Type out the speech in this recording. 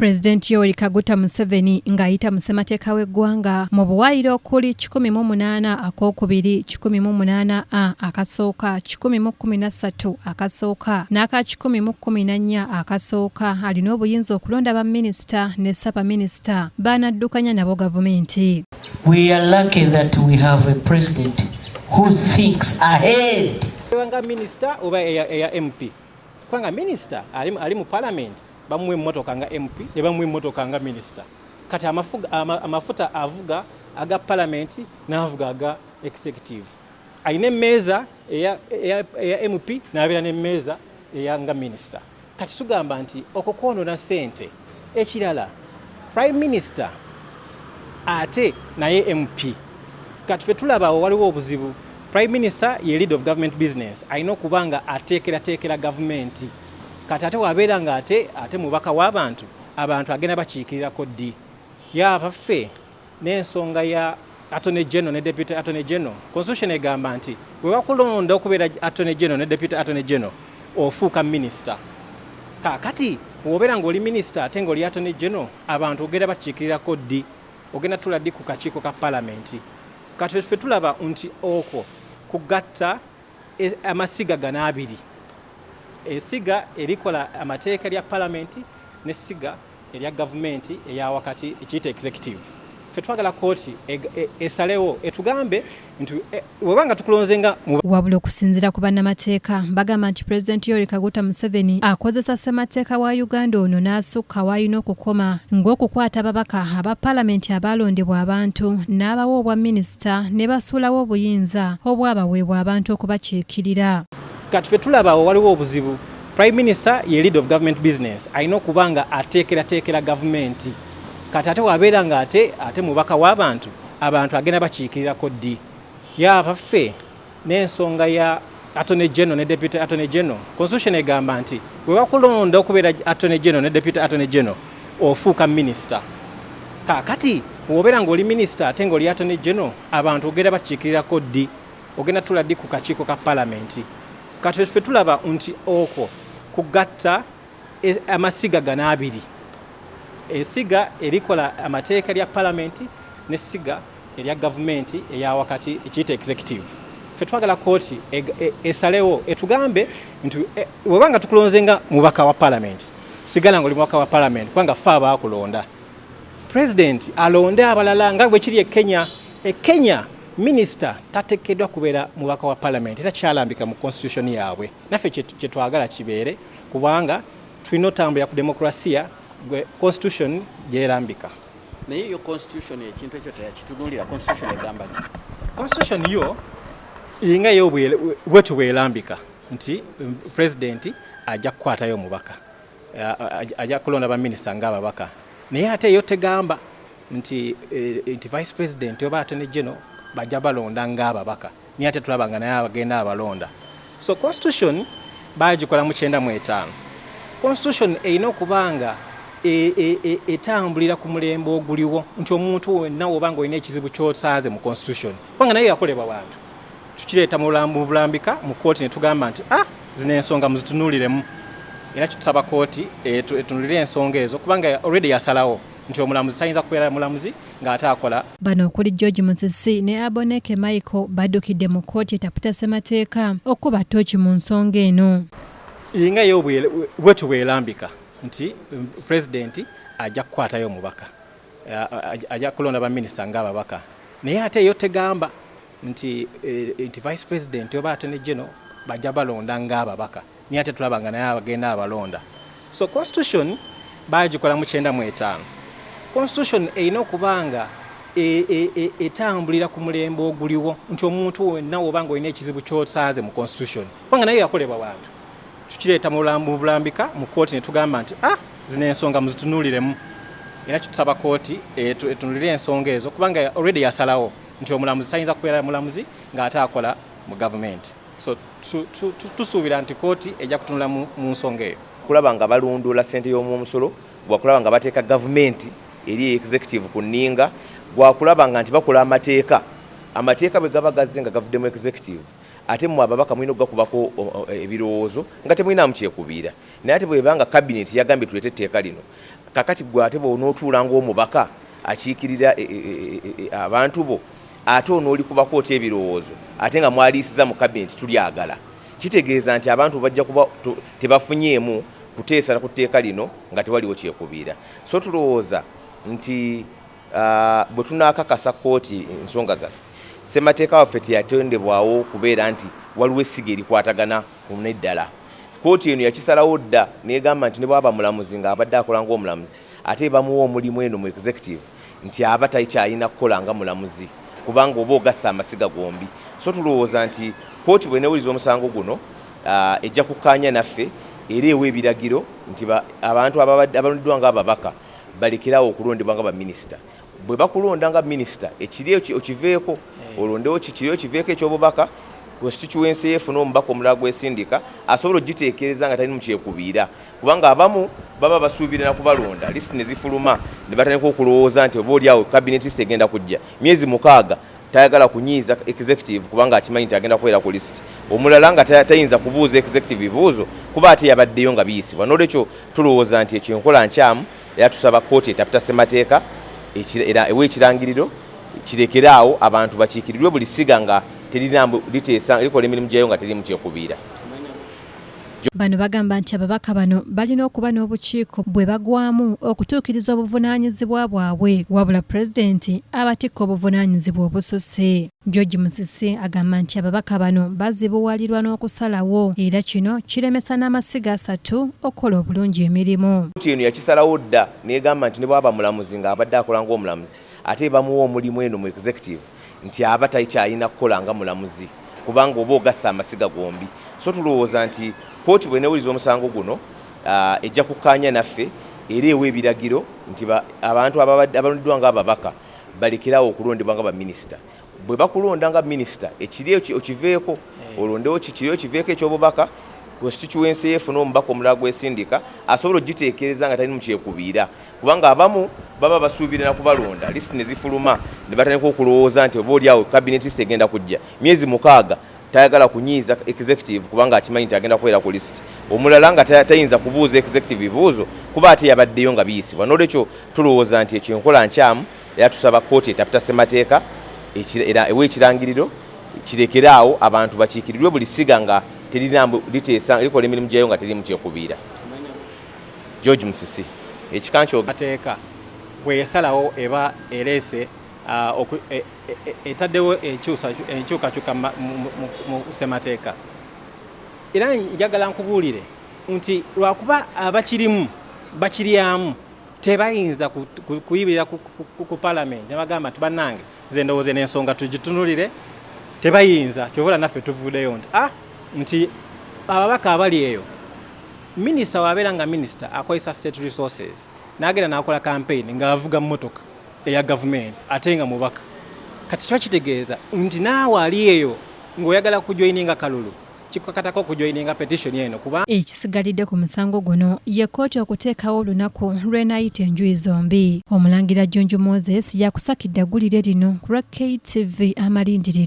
Pulezidenti Yoweri Kaguta Museveni ng'ayita mu ssemateeka w'eggwanga mu buwaayiro okuli 108 akookubiri, 108 A akasooka, 113 akasooka n'aka 114 akasooka alina obuyinza okulonda baminisita ne ssaabaminisita b'anaddukanya nabo gavumenti. We are lucky that we have a president who thinks ahead. Nga minisita oba eya MP, kubanga minisita ali mu parliament bamuwa emmotoka nga MP ne bamuwa emmotoka nga minisita. Kati amafuta avuga aga parliament n'avuga aga executive. Alina emmeeza eya MP n'abeera n'emmeeza eya nga minisita. Kati tugamba nti okwo kwonoona ssente. Ekirala, prime minister ate naye MP. Kati ffe tulaba awo waliwo obuzibu. Prime minister ye lead of government business, alina okuba nga ateekerateekera gavumenti. Kati ate wabeera nga ate mubaka w'abantu, abantu agenda bakiikirirako ddi? Yabaffe n'ensonga ya Attorney General ne Deputy Attorney General. Constitution egamba nti bwe bakulonda okubeera Attorney General ne Deputy Attorney General ofuuka minisita. Kaakati bw'obeera ng'oli minisita ate ng'oli Attorney General, abantu ogenda bakiikirirako ddi? Ogenda tula ddi ku kakiiko ka palamenti? Kati ffe tulaba nti okwo kugatta amasiga gano abiri, esiga erikola amateeka lya palamenti n'essiga erya gavumenti eya wakati ekiyita executive. Ffe twagala kooti esalewo etugambe nti bw'oba nga tukulonze nga. Wabula okusinziira ku bannamateeka, bagamba nti Pulezidenti Yoweri Kaguta Museveni akozesa ssemateeka wa Uganda ono n'asukka w'alina okukoma, ng'okukwata ababaka aba paalamenti abaalondebwa abantu n'abawa obwa minisita ne basuulawo obuyinza obwabaweebwa abantu okubakiikirira. Kati ffe tulaba awo waliwo obuzibu. Prime minister ye lead of government business, alina okuba nga ateekerateekera gavumenti. Kati ate wabeera nga ate mubaka w'abantu, abantu agenda bakiikirirako ddi? Yabaffe n'ensonga ya Attorney General ne Deputy Attorney General. Constitution egamba nti bwe bakulonda okubeera Attorney General ne Deputy Attorney General ofuuka minisita. Kaakati bw'obeera ng'oli minisita ate ng'oli Attorney General, abantu ogenda bakiikirirako ddi? Ogenda tula ddi ku kakiiko ka palamenti? Kati ffe tulaba nti okwo kugatta amasiga gano abiri, esiga erikola amateeka lya palamenti n'essiga erya gavumenti eya wakati ekiyita executive. Ffe twagala kooti esalewo etugambe nti bw'oba nga tukulonze nga mubaka wa palamenti, sigala ng'oli mubaka wa palamenti, kubanga ffe abaakulonda. Pulezidenti alonde abalala nga bwe kiri e Kenya. E Kenya minisita tateekeddwa kubeera mubaka wa palamenti, era kyalambika mu constitution yaabwe. Naffe kye twagala kibeere, kubanga tulina otambulira ku demokrasiya gwe constitution gyerambika. Naye yo constitution ekintu ekyo teyakitunuulira? Constitution egamba ki? Constitution yo nga yo bwetu bwerambika nti president ajja kukwatayo omubaka, ajja kulonda baminisita ng'ababaka. Naye ate yo tegamba nti vice president oba attorney general bajja balonda ng'ababaka. Naye ate tulaba nga naye abagenda abalonda. So constitution bagikola mu 95. Constitution erina okuba nga etambulira ku mulembe oguliwo, nti omuntu wenna woba nga olina ekizibu kyosanze mu constitution, kubanga naye yakolebwa bantu, tukireeta mu bulambika mu kooti ne tugamba nti, "Ah, zino ensonga muzitunuuliremu." Era kitusaba kooti etunulire ensonga ezo, kubanga already yasalawo nti omulamuzi tayinza kubeera mulamuzi ng'ate akola. Bano okuli George Musisi ne Aboneke Michael baddukidde mu kkooti etaputa ssemateeka okuba ttooki mu nsonga eno. Nga yo bwetu bwerambika nti pulezidenti ajja kukwatayo omubaka, ajja kulonda baminisita ng'ababaka. Naye ate yo tegamba nti vice president oba attorney general bajja balonda ng'ababaka. Naye ate tulaba nga naye abagenda abalonda. So constitution bagikola mu 95. Constitution erina okuba nga etambulira ku mulembe oguliwo, nti omuntu wenna woba nga olina ekizibu kyosanze mu constitution, kubanga naye yakolebwa bantu, tukireeta mu bulambika mu kooti ne tugamba nti, "Ah, zino ensonga muzitunuuliremu." Era kitusaba kooti etunulire ensonga ezo, kubanga already yasalawo nti omulamuzi tayinza kubeera mulamuzi ng'ate akola mu gavumenti. So tusuubira nti kooti ejja kutunula mu nsonga eyo. Kulaba nga balondoola ssente y'omumusolo, gwakulaba nga bateeka gavumenti eri executive ku nninga, gwakulaba nga nti bakola amateeka. Amateeka bwe gaba gazze nga gavudde mu executive, ate mmwe ababaka mulina okugakubako ebirowoozo nga temulinamu kyekubiira. Naye ate bwebanga cabinet yagambye tuleete etteeka lino. Kakati gwe ate bw'onootuula ng'omubaka akiikirira abantu bo, ate onoolikubako otya ebirowoozo ate nga mwaliisiza mu kabineti tulyagala? Kitegeeza nti abantu bajja kuba tebafunyeemu kuteesa ku tteeka lino nga tewaliwo kyekubiira. So tulowooza nti bwe tunaakakasa kkooti ensonga zaffe, ssemateeka waffe teyatondebwawo kubeera nti waliwo essiga erikwatagana n'eddala. Kkooti eno yakisalawo dda n'egamba nti ne bw'aba mulamuzi ng'abadde akola ng'omulamuzi, ate bamuwa omulimu eno mu executive, nti aba takyalina kukola nga mulamuzi, kubanga oba ogassa amasiga gombi. So tulowooza nti kkooti bw'eneewuliza omusango guno, ejja kukkaanya naffe era ewa ebiragiro nti abantu abalondeddwa ng'ababaka balekerawo okulondebwa nga baminisita. Bwe bakulonda nga minisita, ekiri okiveeko, olondewo kikiri okiveeko ekyobubaka. Constituency efuna omubaka omulala gwesindika asobola ogiteekereza nga tali mu kyekubiira, kubanga abamu baba basuubira na kubalonda, lisiti ne zifuluma ne batandika okulowooza nti oba oliawo cabinet list egenda kujja myezi 6. Tayagala kunyiiza executive kubanga akimanyi nti agenda kubeera ku list. Omulala nga tayinza kubuuza executive bibuuzo kuba ate yabaddeyo nga biyisibwa. Nolwekyo tulowooza nti ekyo enkola nkyamu, era tusaba kkooti etaputa ssemateeka era ewa ekirangiriro kirekeraawo abantu bakiikirirwe buli ssiga nga terina liteesa, likola emirimu gyayo nga terimu kyekubiira. Bano bagamba nti ababaka bano balina okuba n'obukiiko bwe bagwamu okutuukiriza obuvunaanyizibwa bwabwe, wabula pulezidenti abatikka obuvunaanyizibwa obususse. George Musisi agamba nti ababaka bano bazibuwalirwa n'okusalawo, era kino kiremesa n'amasiga 3 okukola obulungi emirimu. Kkooti eno yakisalawo dda n'egamba nti ne bw'aba mulamuzi ng'abadde akola ng'omulamuzi, ate bamuwa omulimu eno mu executive, nti aba takyalina kukola nga mulamuzi, kubanga oba ogassa amasiga gombi. So tulowooza nti kkooti bw'eneewuliza omusango guno, ejja kukkaanya naffe era ewa ebiragiro nti abantu abalondeddwa ng'ababaka balekerawo okulondebwa nga baminisita. Bwe bakulonda nga minisita, ekiri okiveeko, olondewo kikiri okiveeko ekyobubaka. Constituency efuna omubaka omulala gwesindika asobola ogiteekereza nga tali mu kyekubiira, kubanga abamu baba basuubira na kubalonda, lisiti ne zifuluma ne batandika okulowooza nti oba oliawo cabinet list egenda kujja myezi 6. Tayagala kunyiiza executive kubanga akimanyi nti agenda kubeera ku list. Omulala nga tayinza kubuuza executive bibuuzo kuba ate yabaddeyo nga biyisibwa. Nolwekyo tulowooza nti ekyo enkola nkyamu, era tusaba kkooti etaputa ssemateeka era ewa ekirangiriro kirekeraawo abantu bakiikirirwe buli ssiga nga terina liteesa, likola emirimu gyayo nga terimu kyekubiira. George Musisi, ekika nkyo. Mateeka bwe yasalawo eba ereese etaddewo enkyukakyuka mu ssemateeka. Era njagala nkubuulire nti lwakuba abakirimu bakiryamu, tebayinza kuyibirira ku parliament ne bagamba nti bannange, nze ndowooza n'ensonga tugitunulire. Tebayinza. Kyobola naffe tuvuddeyo nti nti ababaka abali eyo, minisita wabeera nga minisita akozesa state resources n'agenda n'akola campaign ng'avuga mmotoka eya gavumenti ate nga mubaka, kati kiba kitegeeza nti naawe ali eyo ng'oyagala kujoininga kalulu, kikakatako okujoininga petition eno kuba Ekisigalidde ku musango guno ye kkooti okuteekawo olunaku lw'enaayita enjuyi zombi. Omulangira Junju Moses yakusakidde eggulire lino ku lwa KTV Amalindirire.